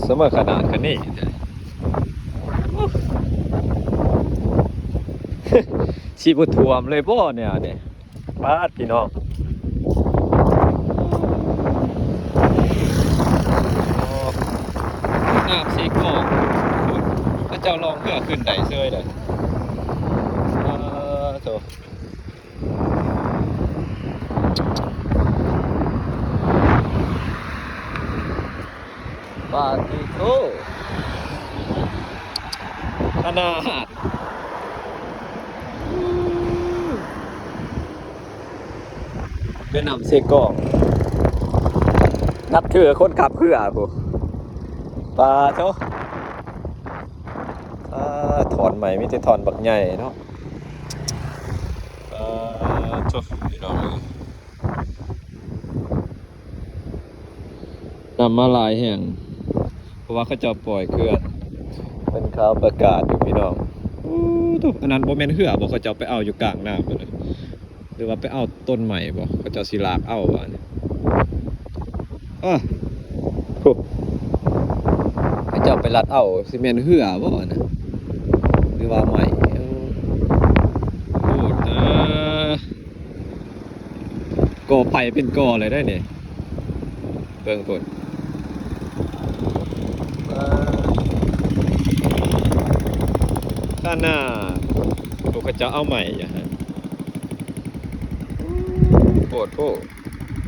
ສະເໝີຂະໜາດຂະນີ້ ຊິບໍ່ຖ້ວມເລີຍບໍ່ແນວນີ້? ປາດ ພີ່ນ້ອງ ນ້ຳເຊກອງ ເຂົາເຈົ້າລ່ອງເຮືອຂຶ້ນໄດ້ເຊີຍເດ້. ປາດໂທ້ ປາດໂທ້ ຂະໜາດ ແມ່ນ້ຳເຊກອງ ນັບຖືຄົນຂັບເຮືອພຸ້ນ. ປາດໂທ້ ອາ ທ່ອນໄມ້ມີແຕ່ທ່ອນບັກໃຫຍ່ເນາະ. ປາດໂທ້ ພີ່ນ້ອງເອີຍ ນ້ຳມາຫຼາຍແຮງ ເພາະວ່າເຂົາເຈົ້າປ່ອຍເຂື່ອນ ເປັນຂ່າວປະກາດຢູ່ ພີ່ນ້ອງ. ໂອ້ ໂທ້ ອັນນັ້ນບໍ່ແມ່ນເຮືອບໍ່? ເຂົາເຈົ້າໄປເອົາຢູ່ກາງນ້ຳພຸ້ນນະ ຫຼືວ່າໄປເອົາຕົ້ນໄມ້ບໍ່? ເຂົາເຈົ້າຊິລາກເອົາວ່ານີ້ ອາ ໂອ້ ເຂົາເຈົ້າໄປລັດເອົາ ຊິແມ່ນເຮືອບໍ່ນະ ຫຼືວ່າໄມ້? ໂອ້ ໂອ້ ເອີ ກໍໄປເປັນກໍເລີຍໄດ໋ນີ້ ເບິ່ງພຸ້ນ ຂະໜາດ ໂອ້ ເຂົາເຈົ້າເອົາໄມ້ຫຍັງຫັ້ນ ໂອ້ໂທ້.